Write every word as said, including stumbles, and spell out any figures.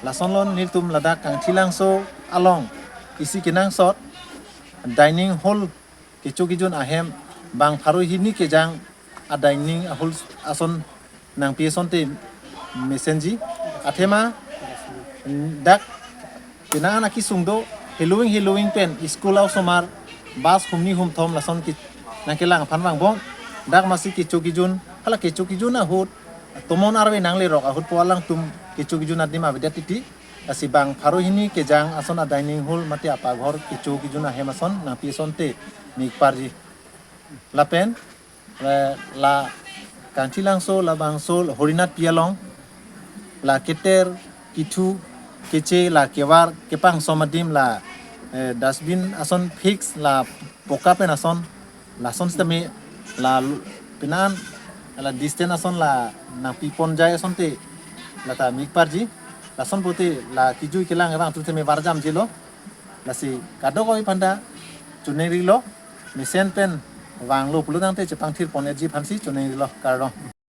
Lasonlo nelitum ladak Kangthilangso along isi kenangsot dining hall kecho kejun ahem bang pharo hini kejang adining hall ason nangpi asonte mesenji. Athema dak penang akesung do, heloving heloving pen school aosomar bus humni humthom lason ke nangkelang aphan vangbom. Dak masi kecho kejun, hala kecho kejun ahut tomon arve nanglerok ahut po alangtum kecho kejun adim avedet titi. Lasi bang pharo hini kejang ason adining hall mate apaghor kecho kejun ahem ason nangpi asonte mikparji. Lapen eh, la Kangthilangso labangso Horinathpi along la keter kethu keche la kevar kepangsom adim la eh, dustbin ason fix la poka pen ason, lason sitame la lu- penang la distance ason la nangpiponjai asonte lata mikparji. Lason pote la kejui kelang abang tu teme varjamjilo. Lasi kadokave aphanta choningrilo, mesen pen vanglo pulotangte chepangthirpon-etji aphansi choningrilo, kardom.